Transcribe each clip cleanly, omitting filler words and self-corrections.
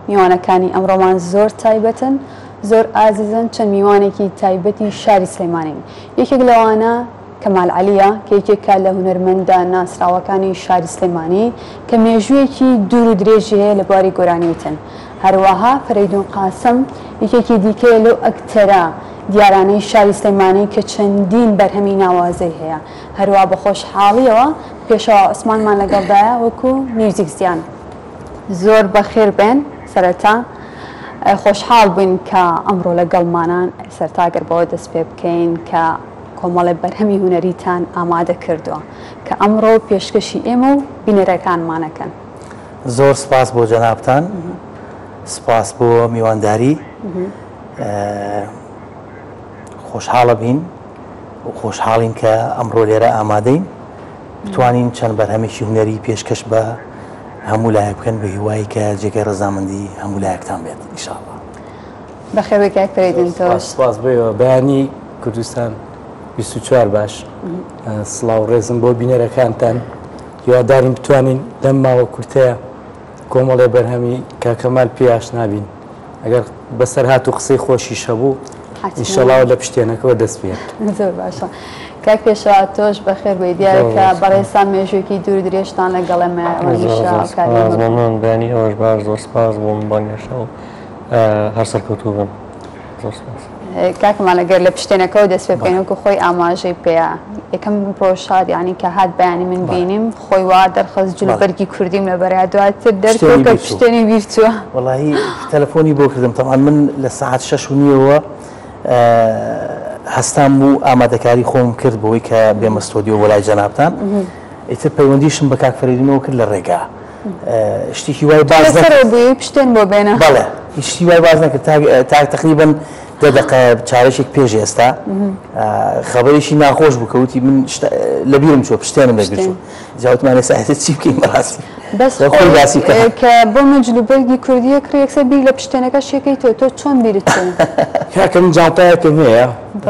میوانەکانی ئەمڕۆمان زۆر تایبەتن، زۆر ئازیزن، چەند میوانێکی تایبەتی شاری سلێمانین. یەکێک لەوانە کەمال عەلییە کە یەکێکە لە هونەرمەندە ناسراوەکانی شاری سلێمانی کە مێژوویەکی دوور و درێژی هەیە لە بواری گۆرانی وتن. هەروەها فەرەیدون قاسم یەکێکی دیکەیە لەو ئەکتەرە دیارانەی شاری سلێمانی کە چەندین بەرهەمی ناوازەی هەیە. هەروا بە خۆشحاڵیەوە پێشەوا عوسمانمان لەگەڵدایە وەکو میوزیکزیان. زۆر بەخێر بێن. سەرەتا خۆشحاڵ بووین کە ئەمڕۆ لەگەڵمانان. سەرتا گەر بەوە دەست پێ بکەین کە کۆمەڵێ بەرهەمی هونەریتان ئامادە کردووە کە ئەمڕۆ پێشکەشی ئێمە و بینەرەکانمانەکەن. زۆر سپاس بۆ جەنابتان، سپاس بۆ میوانداری. خۆشحاڵە بین و خۆشحاڵین کە ئەمڕۆ لێرە ئامادەین بتوانین چەند بەرهەمێکی هونەری پێشکەش بە هەموو لایەک بکەن بە هیوای کە جێگای ڕەزامەندی هەموو لایەکتان بێت ئینشاءاللە. بەخێربێی کاک فەرەیدون تۆش. سپاس بۆ ئێوە. بەیانی کوردستان 24 باش. سڵاو ڕێزم بۆ بینەرەکانتان. هیوادارین بتوانین لەم ماوە کورتەیە کۆمەڵێ بەرهەمی کاک کەمال پێ ئاشنا بین. ئەگەر بەسەرهات و قسەی خۆشیش هەبوو ئینشەڵا لە پشتێنەکەوە دەست پێ. زۆر باشە کاک پێشەوا تۆش بەخێر بێی دیارە کە بەڕێزتان مێژوویەکی دوور درێژتان لەگەڵ ئێمەیە ئەوەنیشە مەمنون بەیانی ئێوەش باش زۆر سپاس بۆم بانگهێشتە و هەر سەرکەوتوو بن زۆر سپاس. کاک کەمال ئەگەر لە پشتێنەکەوە دەست پێ بکەین وەکو خۆی ئاماژەی پێیە یەکەم ڕۆژ هات یانی کە هات بەیانی من بینیم خۆی وا دەرخست جلوبەرگی کوردیم لەبەرە دواتر دەرکەوت کە پشتێنی بیر چووە. وەڵاهی تەلەفۆنی بۆ کردم تەبعەن من لە سەعات شەش و نیوەوە هەستام و ئامادەکاری خۆم کرد بۆی کە بێمە ستۆدیۆ بۆ لای جەنابتان ئیتر پەیوەندیشم بە کاک فەرەیدونەوە کرد لە ڕێگا شتێکی وای باس نەکرد بووی پشتێن بۆ بێنە بەڵێ هیچ شتی وای باس نەکرد تا تقریبا دە دەقە چارەکێک پێش ئێستا خەبەرێکی ناخۆش بوو کە وتی من لەبیرم چووە پشتێنم لەبیر چوو جا وتمان ئێستا ئێستا چی بکەین بەڕاستی بەس خۆی باسی بکە کە بۆ من جلوبەرگی کوردیە کڕی یەکسەر بیر لە پشتێنەکەش یەکەی تۆ تۆ چۆن بیرت چوو؟ کاکە من جانتایەکم هەیە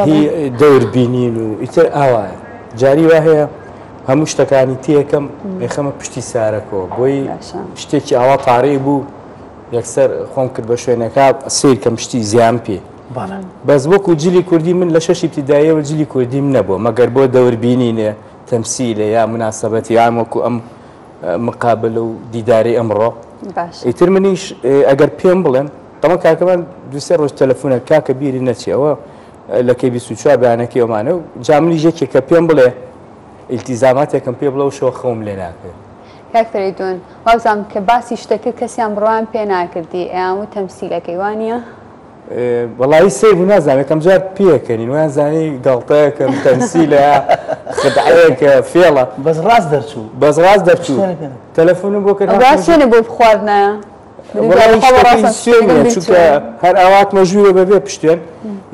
هی دەور بینین و ئیتر ئاوایە جاری وا هەیە هەموو شتەکانی تێکەم ئەیخەمە پشتی سارەکەوە بۆی شتێکی ئاوا پارەی بوو یەکسەر خۆم کرد بە شوێنەکە سیر کەم شتی زیان پێ بەس وەکو جلی کوردی من لە شەشی ابتداییەوە جلی کوردیم نەبووە مەگەر بۆ دەوربینینێ تەمسیلە یا مناسبەتی یان وەکو ئەم مقابلە و دیدارەی ئەمڕۆ ئیتر منیش ئەگەر پێم بڵێن تەمە کاکەمان دوسێ ڕۆژ تەلەفۆنە کاکە بیری نەچێەوە لە کەی 24 بەیانەکەی ئەمانە و جا منیش یەکێک کە پێم بڵێ ئیلتیزاماتێکم پێ بڵێ و شەوە خەوم لێ ناکەوێ. کاک فەرەیدون وابزانم کە باسی شتەکە کەسیان بڕوایان پێ ناکردی ئەیان وت تەمسیلەکەی وانیە؟ وەڵایی سەیر بوو نازانم یەکەم جار پێکەنین وایان زانی گاڵتەیەکم تەمسیلە خدعەیەکە فێڵە بەس ڕاست دەرچوو بەس ڕاست دەرچوو تەلەفۆنم بۆ کرد ڕاستێنە بۆ بخواردنایە چونکە هەر ئاواتمە ژوورە بەبێ پشتێن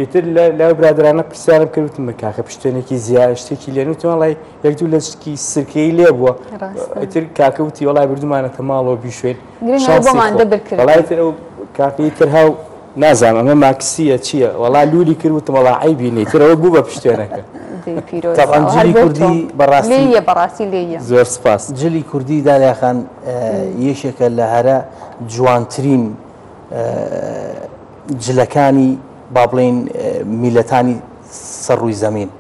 ئیتر لای برادرانە پرسیارم کرد وتم کاکە پشتێنێکی زیا شتێکی لێن وتم وەڵای یەک دوو لەچکی سرکەی لێ بووە ئیتر کاکە وتی وەڵای بردومانەتە ماڵەوە بیشوێن وەڵای تر ئەو کاکەی تر هاو نازانم ئەمە ماکسیە چییە وەڵا لولی کرد وتم وەڵا عەیبی نییە تر ئەوە بوو بە پشتێنەکە طبعا جلی کوردی بەڕاستی بەڕاستی لێیە زۆر سپاس جلی کوردی دالیا خان یەکێکە لە هەرە جوانترین جلەکانی با بڵێین میلەتانی سەر ڕووی زەمین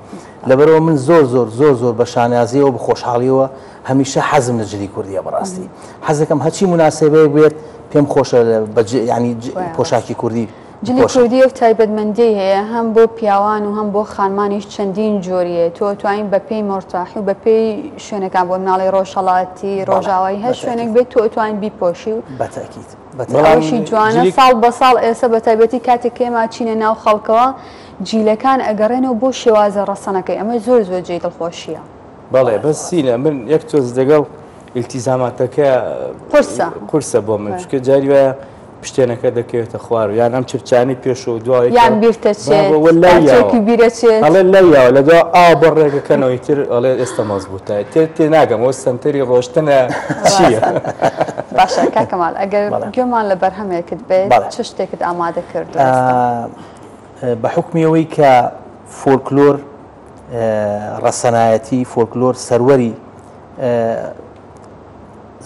لەبەرەوە من زۆر زۆر زۆر زۆر بە شانازیەوە بە خۆشحاڵیەوە هەمیشە حەزم لە جلی کوردیە بەڕاستی حەزەکەم هەرچی مناسبەیەک بێت پێم خۆشە بە ینی پۆشاکی کوردی جلی کوردی ئەو تایبەتمەندیەی هەیە هەم بۆ پیاوان و هەم بۆ خانمانیش چەندین جۆری هەیە تۆ ئەتوانی بە پێی مۆرتاحی و بە پێی شوێنەکان بۆ مناڵی ڕۆژهەڵاتی ڕۆژاوایی هەر شوێنێک بێت تۆ ئەتوانی بیپۆشی و بەتەکید ئەوەشی جوانە ساڵ بە ساڵ ئێستا بە تایبەتی کاتێک کە ئێمە چینە ناو خەڵکەوە جیلەکان ئەگەڕێنەوە بۆ شێوازە ڕەسەنەکەی ئەمە زۆر زۆر جێی دڵخۆشیە. بەڵێ بەس سینە من یەک تۆز لەگەڵ ئیلتیزاماتەکە قورسە قورسە بۆ من چونکە جاری وایە پشتێنەکە دەکەوێتە خوار یان ئەم چرچانەی پێشەوە دوای یان بیرتەچێت پارچەیەکی بیرەچێت ئەڵێ لەیاوە لە دوا ئاو بۆ ڕێگەکەنەوەی تر ئەڵێ ئێستا مەزبووتە تێ تێ ناگەم ئەوە سەنتەری ڕۆشتنە چییە؟ باشە کاک کەمال ئەگەر گوێمان لە بەرهەمێکت بێت چ شتێکت ئامادە کردووە ئێستا؟ بە حوکمی ئەوەی کە فۆلکلۆر ڕەسەنایەتی فۆلکلۆر سەروەری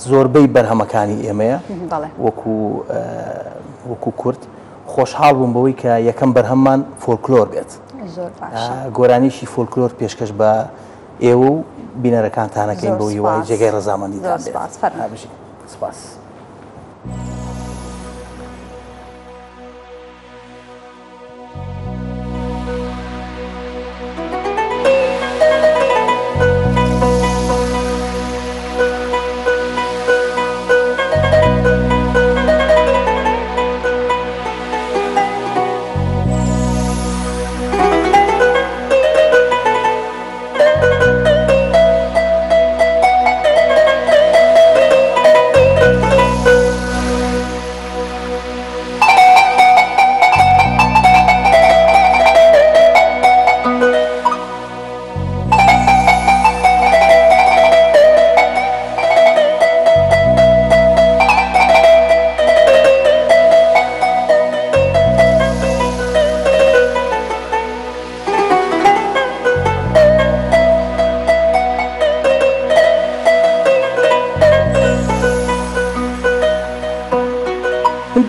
زۆربەی بەرهەمەکانی ئێمەیە وەکو وەکو کورد خۆشحاڵ بووم بەوەی کە یەکەم بەرهەممان فۆلکلۆر بێت. زۆر باشە. گۆرانیشی فۆلکلۆر پێشکەش بە ئێوە و بینەرەکانتانەکەین بۆ هیوای جێگای ڕەزامەندیتان بێت. بژین. سپاس.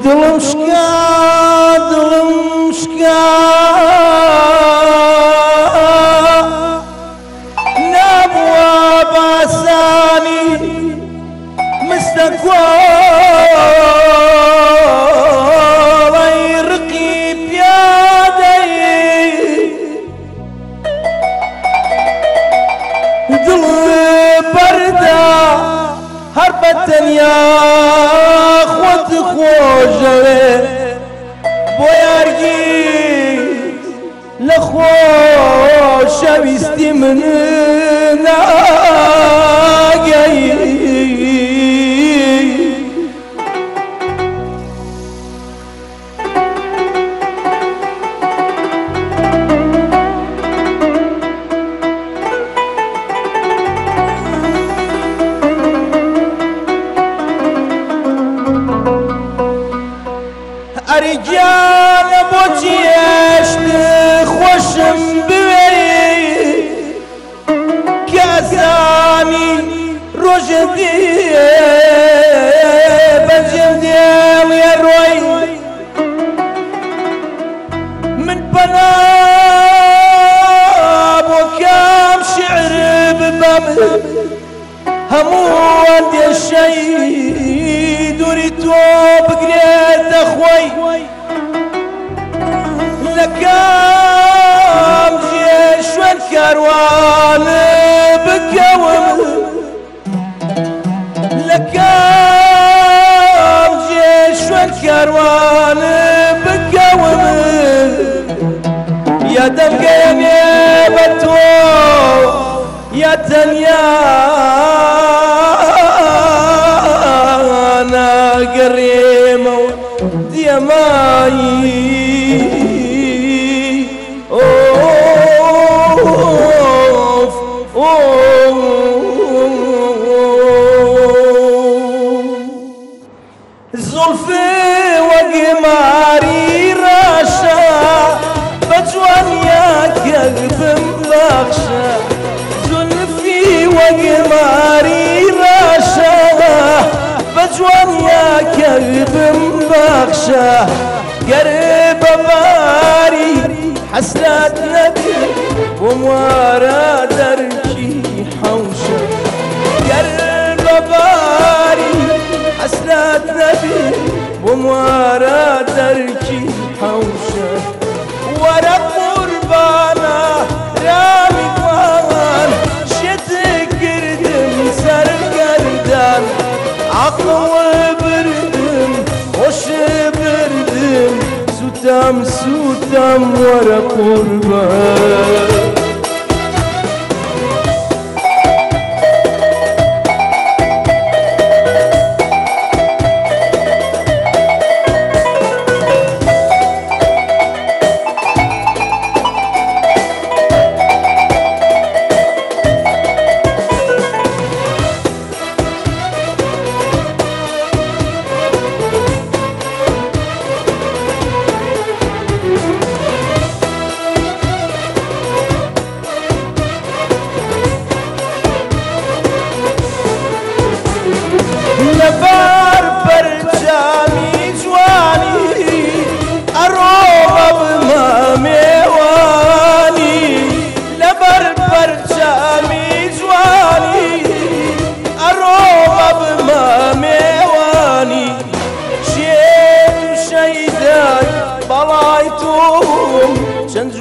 دڵم شکا دڵم شکا نابووە باسانی مستە کۆڵەی ڕقی پیادەی دڵ بەردا هەر بە تەنیا خۆت خۆشەوێ بۆ یارگیز لە خۆشەویستی من ناگەی. ئەرگیانە بۆچی هێشت خۆشم بوێ کە ئەزانی ڕۆژە دێ بەجێم دێڵێ ڕۆی من پەنا بۆ کام شعر ببەم هەموو ئەندێشەی دووری تۆ بگرێتە خۆی لە کام جێ شوێن کاروان بکەوم لە کام جێ شوێن کاروان بکەوم یا دەمگەیەنێ بە تۆ یا تەنیا ناگەڕێمەوە دیەمایی. ئۆف ئۆف زوڵفێ وەک ماری ڕەشە بە جوانیا کەبم بەخشە زولفی وەک ماری ڕەشە بە جوانیا کەبم بەخشە گەر بە باری حەسرەت نەبێ بۆم وارە دەرکی حەوشە گەر بە باری حەسرەت نەبێ بۆم وارە دەرکی حەوشە وەرە قوربانە رامی گوان شت کردم سەرگەردان عەقڵ بردم خۆش بردم سوتام سوتام وەرە قوربان.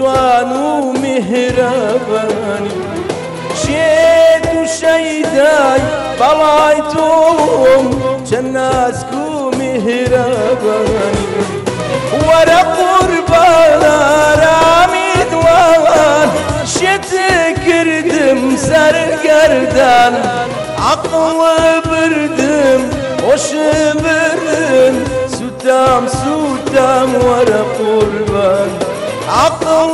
جوان و میهرەبانی. شێت و شەیدای بەڵای تۆم چەند ناسک و میهرەبانی. وەرە قوربان ئارامی دڵان، شێت کردم سەرگەردان. عەقڵ بردم هۆش بردم، سوتام سوتام وەرە قوربان. عەقڵ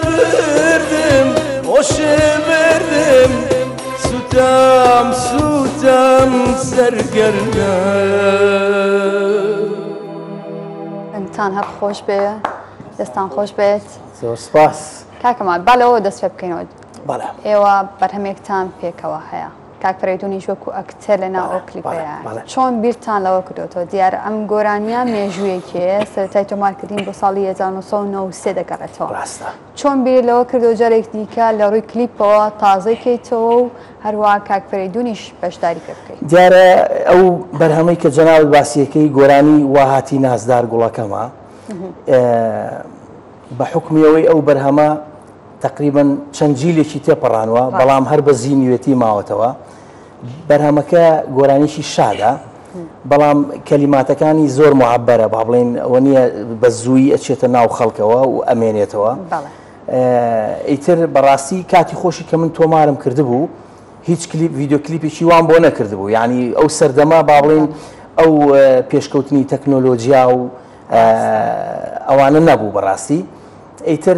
بردم هۆش بردم، سوتام سوتام سەرگەردان. دەنگتان هەر خۆش بێ، دەستان خۆش بێت. زۆر سپاس. کاکەمان با لەوە دەست پێ بکەینەوە. بەڵێ. ئێوە بەرهەمێکتان پێکەوە هەیە، کاک فەرەیدونیش وەکو ئەکتەر لە ناو ئەو کلیپەیە، چۆن بیرتان لەوە کردوێتەوە؟ دیارە ئەم گۆرانیە مێژوویەکی هەیە، سەرەتای تۆمارکردن بۆ ساڵی 1993 دەگەڕێتەوە. ڕاستە. چۆن بیر لەوە کردەوە جارێک دیکە لە ڕووی کلیپەوە تازەی کەیتەوە و هەروە کاک فەرەیدونیش بەشداری پێ بکەیت؟ دیارە ئەو بەرهەمەی کە جەنابت باسیەکەی گۆرانی واهاتی نازدار گوڵەکەمە، بە حوکمیەوەی ئەو بەرهەمە تقریبا چەند جیلێکی تێپەڕانوە، بەڵام هەر بە زینوێتی ماوەتەوە. بەرهەمەکە گۆرانیشی شادە، بەڵام کەلیماتەکانی زۆر معبەرە، با بڵێین ئەوە نییە بە زوویی ئەچێتە ناو خەڵکەوە و ئەمێنێتەوە. ئیتر بەڕاستی کاتی خۆشی کە من تۆمارم کردبوو هیچ کلیپ ڤیدیۆ کلیپێکی وام بۆ نەکردبوو، یعنی ئەو سەردەمە با بڵێین ئەو پێشکەوتنی تەکنۆلۆژیا و ئەوانە نەبوو بەڕاستی. ئیتر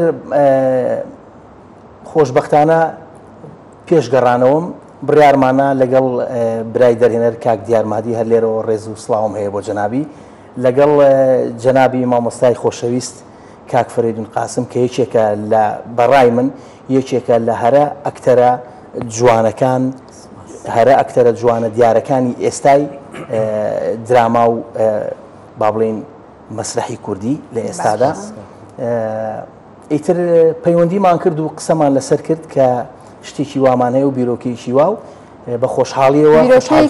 خۆشبەختانە پێش گەڕانەوەم بڕیارمانە لەگەڵ برای دەرهێنەر کاک دیار مادی، هەر لێرەوە ڕێز و سڵاوم هەیە بۆ جەنابی، لەگەڵ جەنابی مامۆستای خۆشەویست کاک فەرەیدون قاسم کە یەکێکە لە بەڕای من یەکێکە لە هەرە ئەکتەرە جوانەکان، هەرە ئەکتەرە جوانە دیارەکانی ئێستای دراما و با بڵێین مەسرحی کوردی لە ئێستادا. ئیتر پەیوەندیمان کرد و قسەمان لەسەر کرد کە شتێکی وامان هەیە و بیرۆکەیەکی وا و بە خۆشحاڵیەوە بیرۆکەی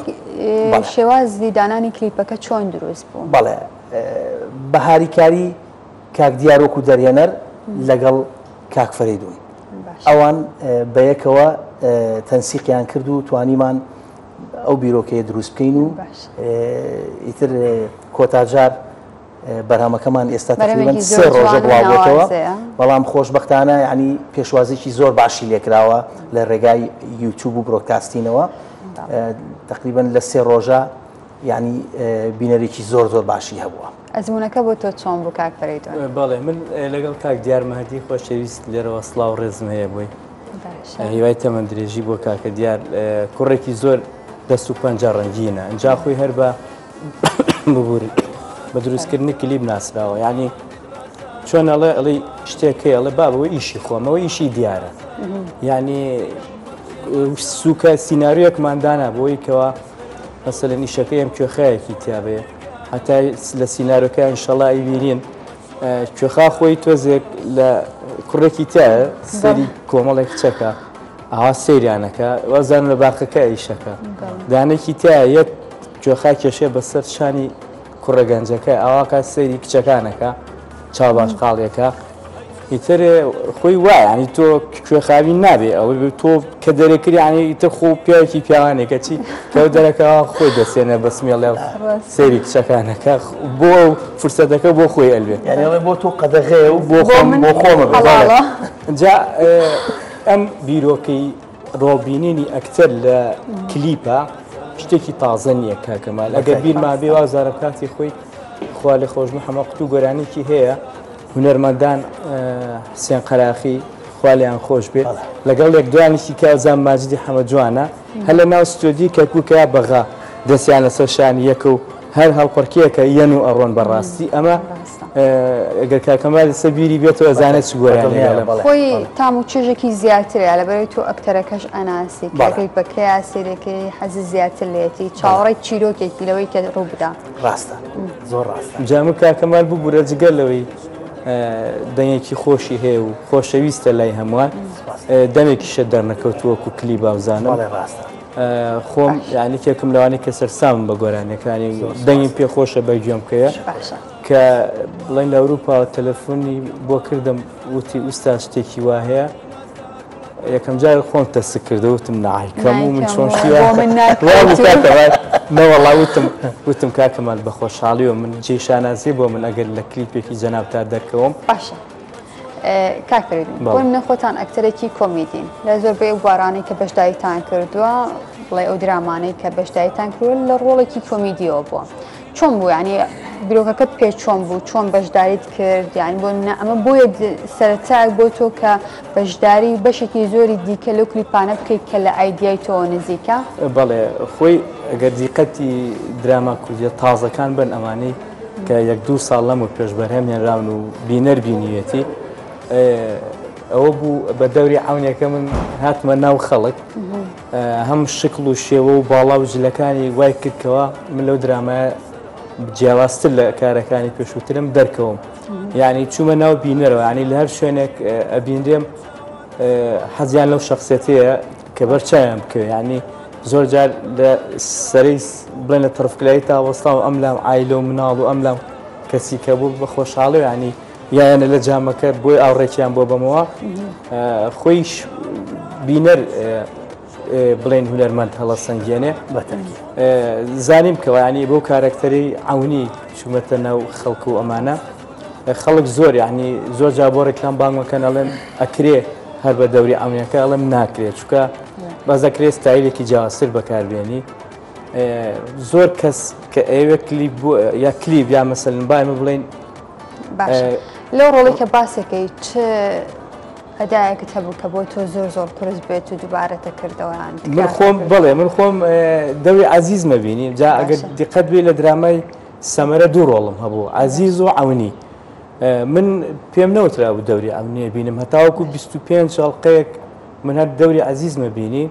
شێوازی دانانی کلیپەکە چۆن دروست بوو؟ بەڵێ، بە هاریکاری کاک دیار وەکو دەرهێنەر لەگەڵ کاک فەرەیدون ئەوان بەیەکەوە تەنسیقیان کرد و توانیمان ئەو بیرۆکەیە دروست بکەین و ئیتر کۆتاجار بەرهەمەکەمان ئێستا تقریبا سێ ڕۆژە بڵاوبووەتەوە، بەڵام خۆشبەختانە یعنی پێشوازێکی زۆر باشی لێکراوە لە ڕێگای یوتیوب و برۆدکاستینەوە. تقریبا لە سێ ڕۆژە یعنی بینەرێکی زۆر زۆر باشی هەبووە. ئەزمونەکە بۆ تۆ چۆن بوو کاک فەرەیدون؟ بەڵێ، من لەگەڵ کاک دیار مەهدی خۆشەویست لێرەوە سڵاو ڕێزم هەیە بۆی، هیوای تەمەن درێژی بۆ کاکە دیار. کوڕێکی زۆر دەست و پەنجە ڕەنگینە، ئینجا خۆی هەر بە ببوورن بە دروستکردنی کلیپ ناسراوە. یعنی چۆن ئەڵێ ئەڵێ شتێک هەیە ئەڵێ بابەوە ئیشی خۆمەوە ئیشی دیارە. یعنی سوکە سیناریۆیەکمان دانا بۆی کەوا مەسەلەن ئیشەکەی ئەم کوێخایەکی تیابێ، هەتا لە سیناریۆکە ئینشەڵا ئەیبینین کوێخا خۆی تۆزێک لە کوڕێکی تایە سەری کۆمەڵێک کچەکە ئاوا سەیریانەکە وازانم لە باخەکە ئیشەکە دانێکی تایە یەک کوێخا کێشێ بەسەر شانی کوڕە گەنجەکە ئاواکە سەیری کچەکانەکە چاو باش قاڵیەکە ئیتر خۆی وایە ینی تۆ کوێخاوی نابێ ئەوە تۆ کە دەرەکرد ینی ئیتر خۆ پیاوێکی پیاوانێکە چی کەو دەرەکە خۆی دەسێنە بەسمێڵێ سەیری کچەکانەکە بۆ ئەو فرسەتەکە بۆ خۆی ئەلوێ یعنی ئەڵێ بۆ تۆ قەدەغەیە و بۆ خۆم بۆ خۆمە بێ. جا ئەم بیرۆکەی ڕۆڵبینینی ئەکتەر لە کلیپە شتێکی تازە نییە کاکەمال، ئەگەر بیرمان بێ وازانم کاتی خۆی خوا لێ خۆش بوو حەمە قوتوو گۆرانیکی هەیە هونەرمەندان حسێن قەراخی خوا لێیان خۆش بێ لەگەڵ یەک دوانێکی کاوزان ماجدی حەمە جوانە هەر لە ناو ستۆدیۆی کەرکووکە بەغا دەستیان لەسەر شانی یەکە و هەر هەڵپەڕکێکە یەن و ئەڕۆن. بەڕاستی ئەمە ئەگەر کاکەمال لەسەر بیری بێتەوە ئەزانێت چ گۆرانییەک ئەڵێم. خۆی تام و چێژێکی زیاترە لەبەرەوەی تۆ ئەکتەرەکەش ئەناسی کلیپەکەیا سەیرەکەی حەزی زیاتر لێتی چاوەڕێی چیرۆکێکی لەوەی کە ڕوو بدا. ڕاستە زۆر ڕاستە. جا من کاکەمال ببورە جگە لەوەی دەنگێکی خۆشی هەیە و خۆشەویستە لای هەمووان دەمێکیشە دەرنەکەوتووە وەکو کلیپ باوزانم. بەڵێ ڕاستە. خۆم یعنی کێکم لەوانەی کە سەرسامم بە گۆرانیەکانی دەنگی پێ خۆشە بە گوێم بکەیە. کە بڵێن لە ئەوروپاوە تەلەفۆنی بۆ کردم وتی ئوستا شتێکی وا هەیە یەکەم جار خۆم تەسک کردەوە وتم نایکەم و من چۆن شتی وا نەوەڵا وتم وتم کاکەمان بە خۆشحاڵیەوە من جێی شانازی بۆ من ئەگەر لە کلیپێکی جەنابتا دەرکەوم. باشە کاک فەریدون بۆ منە خۆتان ئەکتەرێکی کۆمیدین لە زۆربەی ئەو بوارانەی کە بەشداریتان کردووە بڵێ ئەو درامانەی کە بەشداریتان کردووە لە ڕۆڵێکی کۆمیدیەوە بووە چۆن بوو یعنی بیرۆکەکەت پێ چۆن بوو چۆن بەشداریت کرد یعنی بۆ منە ئەمە بۆیە سەرەتایەک بۆ تۆ کە بەشداری بەشێکی زۆری دیکە لەو کلیپانە بکەیت کە لە ئایدیای تۆوە نزیکە؟ بەڵێ خۆی ئەگەر دیقەتی دراما کوردیە تازەکان بن ئەمانەی کە یەک دوو ساڵ لەمە پێش بەرهەم هێنراون و بینەر بینیوێتی ئەوە بوو بە دەوری عەونێکە من هاتمە ناو خەڵک هەم شکڵ و شێوە و باڵا و جلەکانی وای کردکەوە من لەو درامایە جیاوازتر لە کارەکانی پێشووترم دەرکەوم یعنی چوومە ناو بینەرەوە ینی لە هەر شوێنێک ئەبینرێم حەزیان لەو شخصێتەیە کە بەرچاویان بکەوێ ینی زۆر جار لە سەرەی بڵێن لە تەرفکلایی تا وەستا و ئەم لام عیلە و مناڵ و ئەم لام کەسی کە بوو بە خۆشحاڵی ینی یایەنە لە جامەکە بۆی ئاوڕێکیان بۆ بەمەوە خۆیش بینەر بڵێن هونەرمەند هەڵەسەنگێنێ زانیم کەەوە ینی بۆ کارەکتەری عونی چوومەتە ناو خەڵک و ئەمانە خەڵک زۆر یعنی زۆر جا بۆ ڕێکلام بانگەکەن ئەڵێن ئەکرێ هەر بە دەوری عونیەکە ئەڵێم ناکرێت چونکە بەس دەکرێت ستایلێکی جیاوازتر بەکاربێنی زۆر کەس کە ئەوێ کلیپ یا کلیپ یا مەسەلەن بایمە بڵین باشە لەو ڕۆڵی کە باسەکەی چ ئەدایەکت هەبوو کە بۆ تۆ زۆر زۆر قورس بێت و دووبارەتە کردەوەیان من خۆم بڵێ من خۆم دەوری عزیز مەبینی جا ئەگەر دیقەت بێ لە درامای سەمەرە دوو ڕۆڵم هەبوو عزیز و عونی من پێم نەوترا بوو دەوری عونیە بینم هەتاوەکو 25 ئەڵلقەیەک من هەر دەوری عزیزمە بینی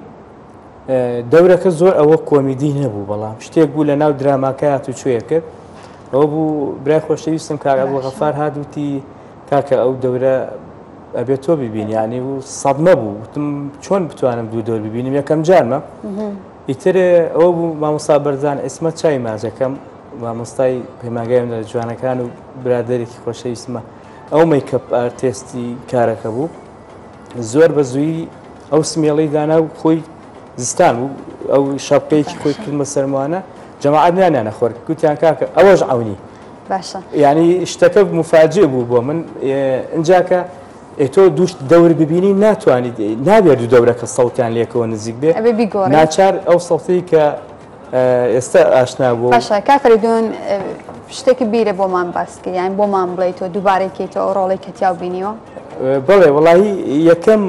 دەورەکە زۆر ئەوە کۆمیدی نەبوو بەڵام شتێک بوو لە ناو دراماکە هاتوچۆیە کرد ئەوە بوو برای خۆشەویستم کاک عەبدولغەفار هات وتی کاکە ئەو دەورە ئەبێت تۆ ببینی یعنی و سەدمە بوو وتم چۆن بتوانم دوو دەور ببینم یەکەم جارمە ئیتر ئەوە بوو مامۆستا بەرزان ئیسمە چای ماجەکەم مامۆستای پەیمانگای هونەرە جوانەکان و برادەرێکی خۆشەویستمە ئەو makeup artist ی کارەکە بوو زۆر بە زووی ئەو سمێڵەی دانا و خۆی زستان بوو ئەو شەپکەیەکی خۆی کردمە سەرمانە جەماعەت نانیانە خۆر گوتیان کاکە ئەوەش عەونی باشە یعنی شتەکە مفاجئ بوو بۆ من ئینجاکە تۆ دوو دەور ببینی ناتوانیت نابێت دوو دەورەکە سەوتیان لێکەوە نزیک بێ ناچار ئەو سەوتی کە ئێستا ئاشنا بوو. باشە کاک فەریدون شتێکی بیرە بۆمان باس کەی یان بۆمان بڵێی تۆ دووبارەی کەیتەوە ئەو ڕۆڵەی کە تیاو بینیوە؟ بەڵێ وەڵاهی یەکەم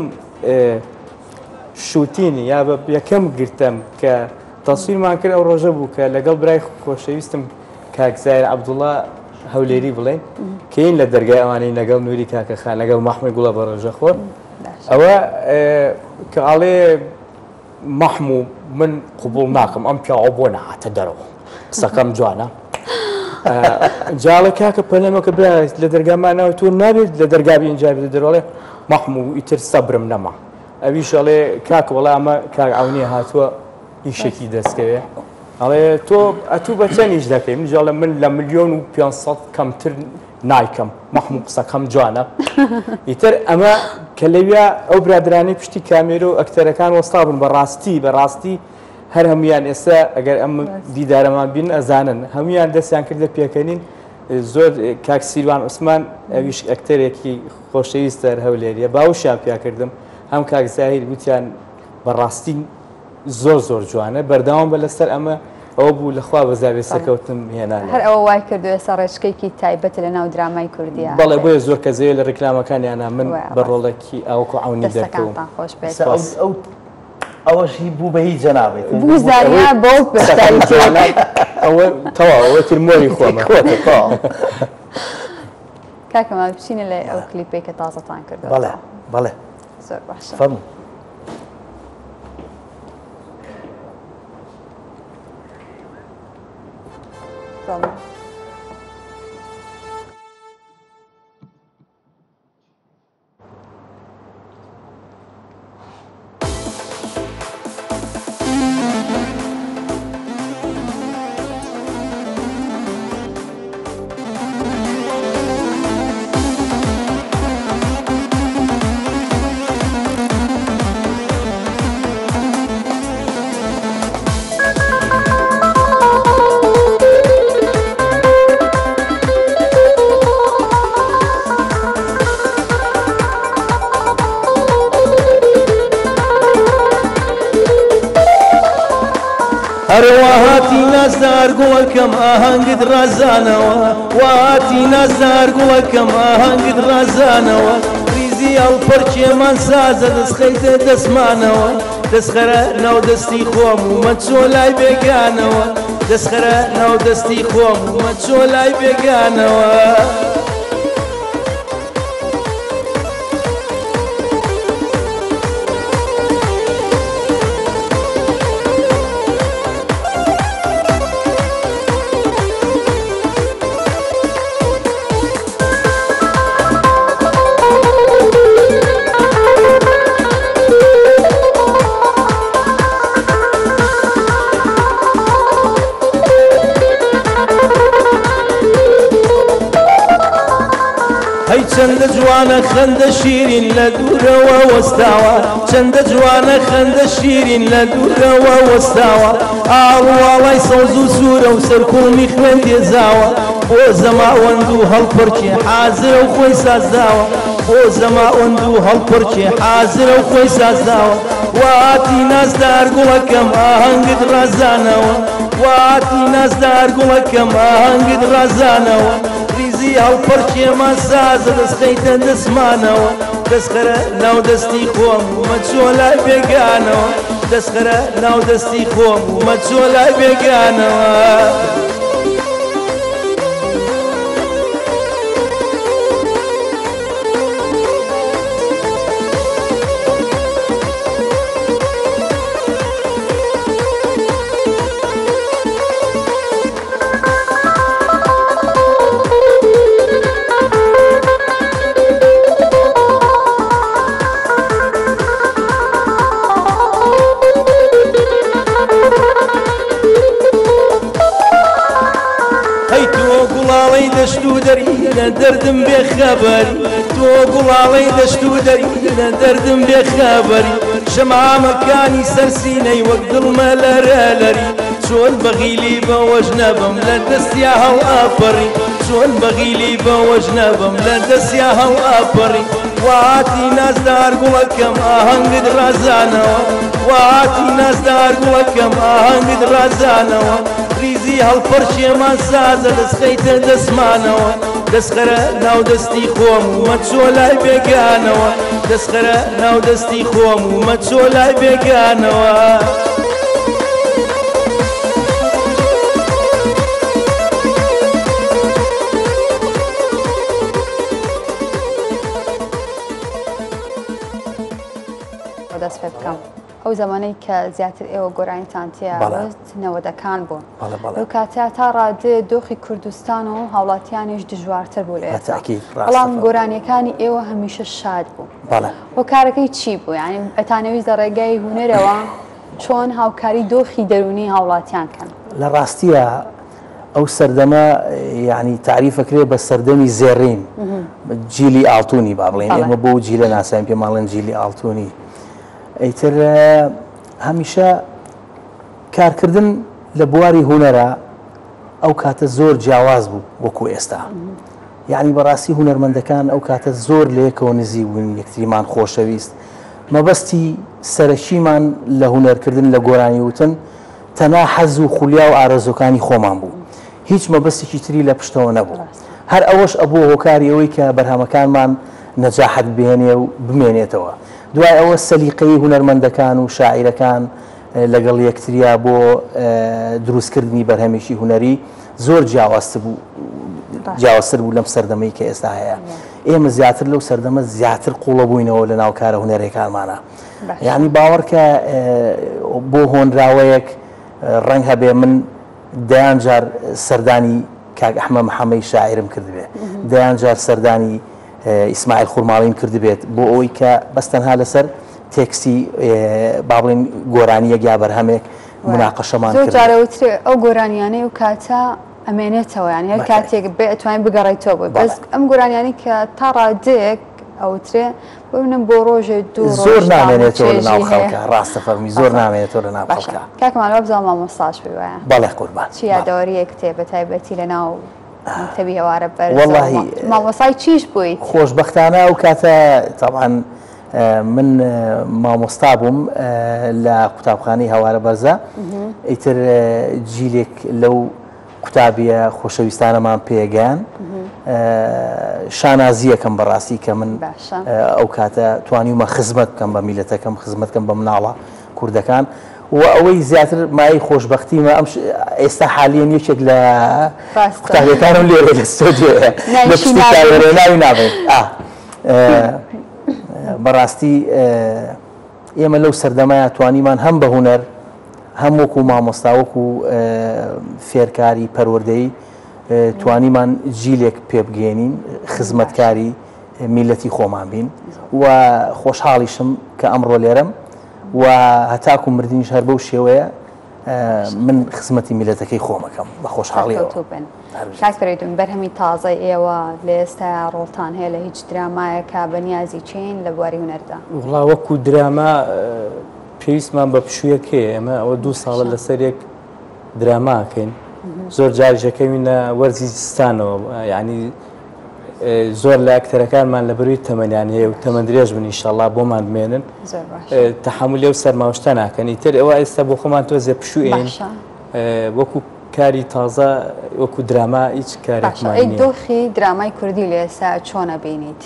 shooting یا بە یەکەم گرتەم کە تەسویرمان کرد ئەو ڕۆژە بوو کە لەگەڵ برای خۆشەویستم کاک زاهیر عەبدوڵا هەولێری بڵێن کەین لە دەرگای ئەوانەی لەگەڵ نوری کاکە خان لەگەڵ مەحموی گوڵە بەڕێژە خۆر ئەوە کە ئاڵێ مەحموو من قبوڵ ناکەم ئەم پیاوە بۆ نەهاتە دەرەوە قسەکەم جوانە جاڵە کاکە پەلەمەکە برا لە دەرگامان ناوە تۆ نابێت لە دەرگا بین جا بێت دەرەوەڵێ مەحموو ئیتر سەبرم نەما ئەویش ئەڵێ کاک وەڵا ئەمە کاک عەونیە هاتووە ئیشێکی دەستکەوێ ئەڵێ تۆ ئەتوو بە چەند ئیش دەکەی من جاڵە من لە ملیۆن و 500 کەمتر نایکەم مەحموو قسەکەم جوانە ئیتر ئەمە کە لەویا ئەو برادرانەی پشتی کامێرە و ئەکتەرەکان وەستا بوون بەڕاستی بەڕاستی هەر هەمویان ئێستا ئەگەر ئەم دیدارەمان بین ئەزانن هەمویان دەستیان کردە پێکەنین زۆر کاک سیروان عوسمان ئەویش ئەکتەرێکی خۆشەویستە هەر هەولێریە باوشیان پیاکردم هەم کاک زاهیر گوتیان بەڕاستی زۆر زۆر جوانە بەردەوام بە لەسەر ئەمە ئەوە بوو لەخوا بەزابێ سەرکەوتنم هێنا هەر ئەوە وای کردو ئێستا ڕێچکەیەکی تایبەتە لە ناو درامای کوردیا بەڵێ بۆیە زۆر کەس لە ڕیکلامەکانیانە من بە ڕۆڵێکی ئاوەکو عەونی دەرکەوم دەستەکانتان خۆش بێت ئەو ئەوەش هی بوو بە هی جەنابێت بوو زانیا بەو بەشداری ئەوە تەواو ئەوە تر مۆری خۆمە کاکە مال بچینە لای ئەو کلیپەی کە تازەتان کردەوە بەڵێ بەڵێ زۆر باشە فەرموو. بەڵێ. ئەرێ وا هاتی نازدار گوڵەکەم ئاهەنگت ڕازانەوە وا هاتی نازدار گوڵەکەم ئاهەنگت ڕازانەوە ریزی هەڵپەرکێمان سازە دەستخەیتە دەستمانەوە دەستخەرە ناو دەستی خۆم و مەچۆ لای بێگانەوە دەستخەرە ناو دەستی خۆم و مەچۆ لای بێگانەوە. هەی چەندە جوانە خەندە شیرین لە دوورەوە وەستاوە چەندە جوانە خەندە شیرین لە دوورەوە وەستاوە ئاڵواڵای سەوز و سوورە و سەرکوڵمی خوێن تێزاوە بۆ زەماوەند و هەڵپەرکێ حازرە و خۆی سازداوە بۆ زەماوەند و هەڵپەرکێ حازرە و خۆی سازداوە واتی نازدار گوڵەکەم ئاهەنگت ڕازانەوە واتی نازدار گوڵەکەم ئاهەنگت ڕازانەوە ریزی هەڵپەرکێمان سازە دەستخەیتە دەستمانەوە دەستخەرە ناو دەستی خۆم و مەچۆ لای بێگانەوە دەستخەرە ناو دەستی خۆم و مەچۆ لای بێگانەوە. هەی تۆ گوڵاڵەی دەشت و دەری لە دەردم بێخەبەری تۆ گوڵاڵەی دەشت و دەری لە دەردم بێخەبەری شەمامەکانی سەرسینەی وەک دڵمە لەرەلەری چۆن بەغیلی بەوەش نەبم لە دەستیا هەڵ ئاپەڕی چۆن بەغیلی بەوەش نەبم لە دەستیا هەڵ ئاپەڕی واتی نازدار گوڵەکەم ئاهەنگت ڕازانەوە واتی نازدار گوڵەکەم ئاهەنگت ڕازانەوە ریزی هەڵپەرکێمان سازە دەستخەیتە دەستمانەوە دەستخەرە ناو دەستی خۆم و مەچۆ لای بێگانەوە دەستخەرە ناو دەستی خۆم و مەچۆ لای بێگانەوە. دەست پێ بکەم ئەو زمانەی کە زیاتر ئێوە گۆرانیتان تێیاوت نەوەدەکان بوون لەو کاتە تا ڕادێ دۆخی کوردستان و هاوڵاتیانیش دژوارتر بوو لە ئێستا بەڵام گۆرانیەکانی ئێوە هەمیشە شاد بوو هۆکارەکەی چی بوو یعنی ئەتانەویست لە ڕێگای هونەرەوە چۆن هاوکاری دۆخی دەروونی هاوڵاتیان کەن؟ لە ڕاستیە ئەو سەردەمە یعنی تاریفەکرێ بە سەردەمی زێڕین جیلی ئاڵتونی با بڵێین ئێمە بۆ جیلە ناساین پێماڵێن جیلی ئاڵتونی ئیتر هەمیشە کارکردن لە بواری هونەرە ئەو کاتە زۆر جیاواز بوو وەکو ئێستا یعنی بەڕاستی هونەرمەندەکان ئەو کاتە زۆر لە یەکەوە نزیک بووین یەکتریمان خۆشەویست مەبەستی سەرەکیمان لە هونەرکردن لە گۆرانی وتن تەنها حەز و خولیا و ئارەزوەکانی خۆمان بوو هیچ مەبەستێکی تری لە پشتەوە نەبوو هەر ئەوەش ئەبووە هۆکاری ئەوەی کە بەرهەمەکانمان نەجاحەت بهێنێ و بمێنێتەوە دوای ئەوە سەلیقەی هونەرمەندەکان و شاعیرەکان لەگەڵ یەکتریا بۆ دروستکردنی بەرهەمێکی هونەری زۆر جیاوازتر بوو جیاوازتر بوو لەم سەردەمەی کە ئێستا هەیە ئێمە زیاتر لەو سەردەمە زیاتر قوڵە بووینەوە لە ناو کارە هونەرەکانمانە یعنی باوەڕکە بۆ هۆنراوەیەک ڕەنگ هەبێ من دەیان جار سەردانی کاک ئەحمە محەمەی شاعیرم کردبێ دەیان جار سەردانی ئیسماعیل خورماڵیم کردبێت بۆ ئەوەی کە بەس تەنها لەسەر تێکستی با بڵێین گۆرانییەک یا بەرهەمێک مناقەشەمان زۆر جارە وترێ ئەو گۆرانیانەی و کاتە ئەمێنێتەوە یان هەر کاتێک بێ ئەتوانین بگەڕێیتەوە بۆی بەس ئەم گۆرانیانەی کە تا ڕادەیەک ئەوترێ بۆ منم بۆ ڕۆژێ دوو ڕۆژ زۆر نامێنێتەوە لە ناو خەڵکە ڕاستە فەرمی زۆر نامێنێتەوە لە ناو خەڵکە کاک کەمال وابزانم مامۆستاش بووی وایە بەڵێ قوربان چی یادەوەرییەکت هەیە بە تایبەتی لە ناو مەکتەبی هەوارە بەرز وەڵاهی مامۆستای چیش بووی؟ خۆشبەختانە ئەو کاتە تەبعەن من مامۆستا بووم لە قوتابخانەی هەوارە بەرزە ئیتر جیلێک لەو قوتابیە خۆشەویستانەمان پێگەیان شانازیەکەم بەڕاستی کە من ئەو کاتە توانیومە خزمەت بکەم بە میلەتەکەم خزمەت بکەم بە مناڵە کوردەکان و ئەوەی زیاتر مایەی خۆشبەختیمە ئەم ئێستا حالیەن یەکێک لە قوتابیەکانم لێرە لە ستۆدیۆیە لە پشتی کامێرە ناوی نابێت بەڕاستی ئێمە لەو سەردەمەیە توانیمان هەم بە هونەر هەم وەکو مامۆستا وەکو فێرکاری پەروەردەی توانیمان جیلێک پێبگەێنین خزمەتکاری میلەتی خۆمان بین و خۆشحاڵیشم کە ئەمڕۆ لێرەم و هەتاکو مردنیش هەر بەو شێوەیە من خزمەتی میلەتەکەی خۆمەکەم بە خۆشحاڵیەوە. کاک فەرەیدون بەرهەمی تازەی ئێوە لە ئێستایا ڕۆڵتان هەیە لە هیچ درامایەکا بە نیازی چین لە بواری هونەردا؟ وەڵا وەکو دراما پێویستمان بە پشوویەک هەیە ئێمە ئەوە دوو ساڵە لەسەر یەک دراما ئەکەین زۆر جاریش ئەکەوینە وەرزی زستانەوە یعنی زۆر لە ئەکتەرەکانمان لە بەروی تەمەنیان هەیە و تەمەن درێژ بن ئینشەڵا بۆمان بمێنن تەحەمولی ئەو سەرما و شتە ناکەن ئیتر ئەوە ئێستا بۆ خۆمان تۆزێ پشوو وەکو کاری تازە وەکو دراما هیچ کارێکمان نییە. دۆخی درامای کوردی لە ئێستا چۆنە بینیت؟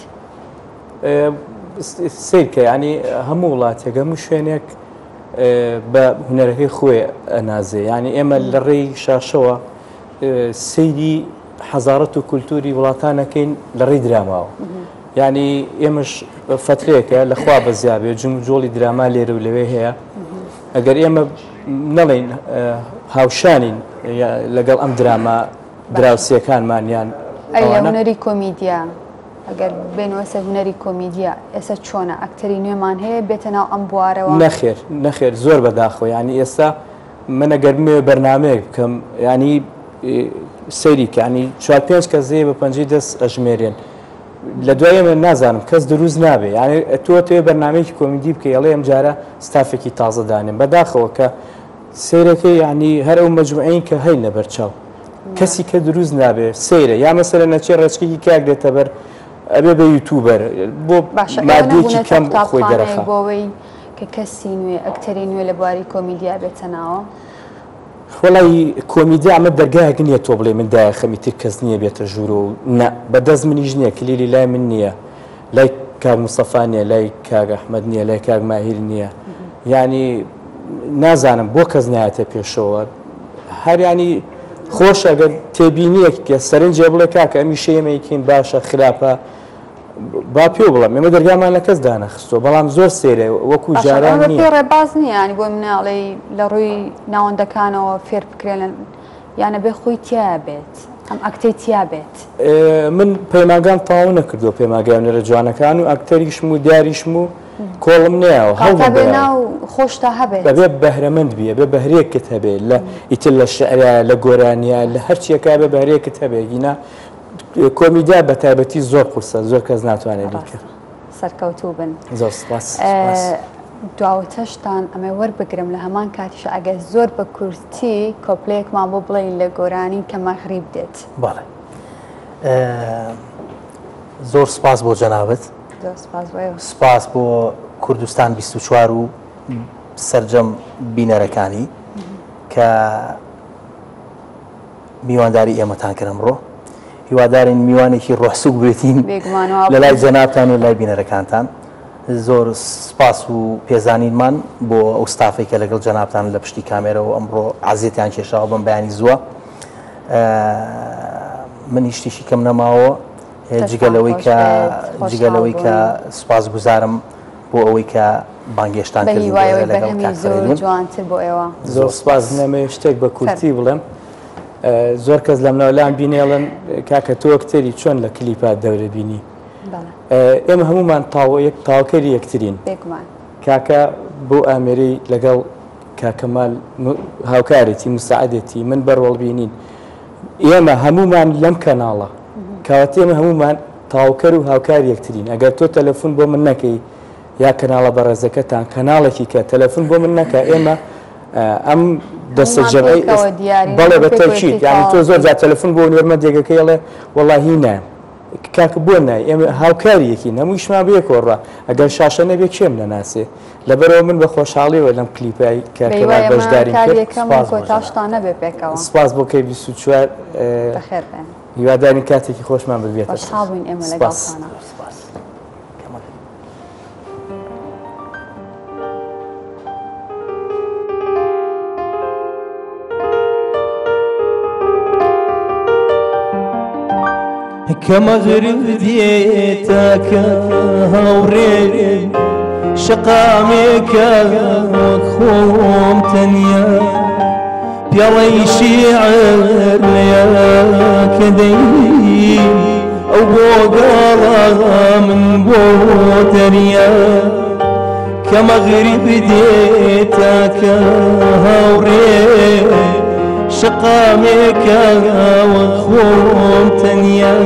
سەیرکە یعنی هەموو وڵاتێک هەموو شوێنێک بە هونەرەکەی خۆی ئەنازێ یعنی ئێمە لە ڕێی شاشەوە سەیری حەزارەت و کولتوری وڵاتان ئەکەین لە ڕێی دراماوە یعنی ئێمەش فەترەیەکە لە خوا بەزیابێ جموجۆڵی دراما لێرە و لەوێ هەیە ئەگەر ئێمە نەڵێین هاوشانین لەگەڵ ئەم دراما دراوسێکانمان یان ئەی لە هونەری کۆمیدیا ئەگەر بێنەوە سەر هونەری کۆمیدیا ئێستا چۆنە ئەکتەری نوێمان هەیە بێتە ناو ئەم بوارەوە؟ نەخێر نەخێر زۆر بەداخەوە یعنی ئێستا من ئەگەر بمەوێ بەرنامەیەک بکەم ینی سەیری کە ینی چوار پێنج کەس هەیە بە پەنجەی دەست ئەژمێرێن لە دوای ئێمە نازانم کەس دروست نابێ یعنی تۆ تێ بەرنمەیەکی کۆمیدی بکەی ئەڵێ ئەم جارە ستافێکی تازە دانێن بەداخەوە کە سەیرەکەی یعنی هەر ئەو مەجموعەین کە هەین لەبەر چاو کەسی کە دروست نابێ سەیرە یا مەسەلەن نەچێ ڕێچکێکی کاک دێتە بەر ئەبێ بە یوتوبەر بۆ باشە ئێوە مادەیەکی نەبوونەتە کەم خۆی قوتابخانەیەک دەرەخا. بۆ ئەوەی کە کەسی نوێ ئەکتەری نوێ لە بواری کۆمیدیا بێتە ناوە؟ وەڵای کۆمیدیا ئەمە دەرگایەک نییە تۆ بڵێی من دایەخەم ئیتر کەس نییە بێتە ژوورەوە و نا بە دەست منیش نییە کلیلی لای من نییە لای کاک مستەفا نییە لای کاک ئەحمەد نییە لای کاک ماهیر نییە یعنی نازانم بۆ کەس نایەتە پێشەوە هەر ینی خۆشە گەر تێبینیەک کە سەرنجێ بڵێ کاکە ئەمیشە ئێمەیکەین باشە خراپە با پێو بڵێم ئێمە دەرگامان لە کەس دانەخستووە بەڵام زۆر سەیرە وەکو باشە جاران ئەمە بەپێی نییە. ڕێباز نییە یانی بۆ مناڵی لە ڕووی ناوەندەکانەوە فێر بکرێن یان ئەبێ خۆی تیا بێت ئەم ئەکتەی تیا بێت. من پەیمانگام تەواو نەکردووە پەیمانگای هونەرە جوانەکان و ئەکتەریشم و دیاریشم و کۆڵم نەیاوە کاتا هەوڵم بێ داوە. ناو خۆشتا هەبێت. ئەبێ بەهرەمەند بی ئەبێ بەهرەیەکت هەبێ لە ئیتر لە شعرا لە گۆرانیا لە هەرچیەکا بێ بەهرەیەکت هەبێ گینا کۆمیدیا بە تایبەتی زۆر قورسە زۆر کەس ناتوانێت بیکە. سەرکەوتوو بن. زۆر سپاس. سپاس. دواوتەشتان ئەمێ وەربگرم لە هەمان کاتیش ئەگەر زۆر بە کورتی کۆپلەیەکمان بۆ بڵێین لە گۆرانی کە مەغریب دێت. بەڵێ زۆر سپاس بۆ جەنابت. زۆر سپاس بۆ ئێوە. سپاس بۆ کوردستان 24 و سەرجەم بینەرەکانی کە میوانداری ئێمەتان کرد ئەمڕۆ. هیوادارین میوانێکی ڕۆحسوک بێتین لە لای جەنابتان و لای بینەرەکانتان. زۆر سپاس و پێزانینمان بۆ ئەو ستافەی کە لەگەڵ جەنابتان لە پشتی کامێرەوە ئەمڕۆ عەزێتیان کێشاوە بەم بەیانی زووە. من هیچ شتێکی کەم نەماوە جگە لەوەی کە جگە لەوەی کە سوپاسگوزارم بۆ ئەوەی کە بانگێشتان کردین بۆ ئێرە لەگەڵ کاک فەرەیدون. جوانتر بۆ ئێوە. زۆر سپاس نەمەوێت شتێک بە کورتی بڵێم زۆر کەس لەمناولان بینێڵن کاکە تۆ ئەکتەری چۆن لە کلیپا دەورە بینی ئێمە هەمومان تاوکەری یەکترین کاکە بۆ ئامێری لەگەڵ کاکەمال هاوکارێتی مساعدێتی من بەڕۆڵ بینین ئێمە هەمومان لەم کەناڵە کاواتە ئێمە هەمومان تاوکەر و هاوکار یەکترین ئەگەر تۆ تەلەفۆن بۆ من نەکەی یا کەناڵە بەڕێزەکەتان کەناڵێکی کە تەلەفۆن بۆ من نەکە ئێمە ئەم دەستە جەمعی بەڵێ بە تەکید یعنی تۆ زۆر جار تەلەفۆن بۆ نوێرمەندێکەکەی ئەڵێ وەڵاهی نایم. کاکە بۆ نای ئێمە هاوکاری یەکین هەموو ئیشمان بەیەکەوە ڕا ئەگەر شاشە نەبێ کێم نەناسێ لەبەرەوە من بە خۆشحاڵیەوە لەم کلیپای کە بەهیوای کەمال ئەمە بەشداریم کاری کرد یەکەم و سپاس بۆ کۆتاشتان نەبێ پێکەوە. سپاس بۆ کەی 24 بەخێر بێن. هیوادارین کاتێکی خۆشمان ببێتە سەر. خۆشحاڵ بووین ئێمە سپاس. لەگەڵتانە. سپاس. کەمال. کە مەغرب دێتاکە هاوڕێ شەقامێکە وەک خۆم تەنیا پیاڵەی شیعر لە دەی ئەو بۆ گاڵا من بۆ دەریا کە مەغرب دێتاکە هاوڕێ شەقامێکە وەک خۆم تەنیا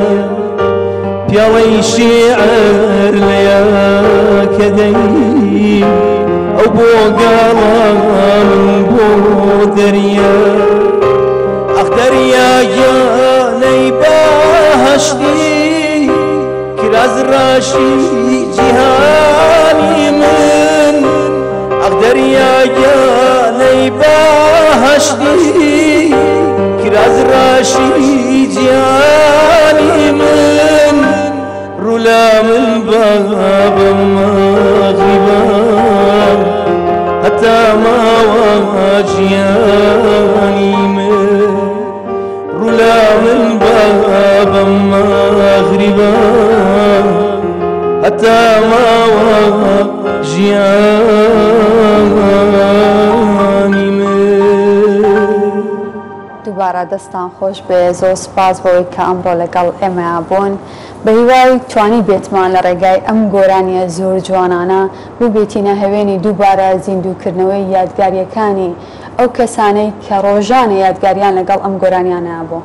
پیاڵەی شیعر لە دەی ئەو بۆ گاڵا من بۆ دەریا ئەخ دەریا گیانەی بەهەشتی کراز ڕاشی جیهانی من ئەخ دەریا گیانەی بەهەشتی کراز ڕاشی جیهانی من ڕولا من بابم مەغریبا هەتا ماوە ژیانی من ڕولا من بابم مەغریبا هەتا ماوە ژیانی من. دووبارە دەستان خۆش بێ، زۆر سوپاس بۆی کە ئەمڕۆ لەگەڵ ئێمەیا بوون. بە هیوای توانی بێتمان لە ڕێگای ئەم گۆرانیە زۆر جوانانە ببێتینە هەوێنی دووبارە زیندووکردنەوەی یادگاریەکانی ئەو کەسانەی کە ڕۆژانە یادگاریان لەگەڵ ئەم گۆرانیانە بوو.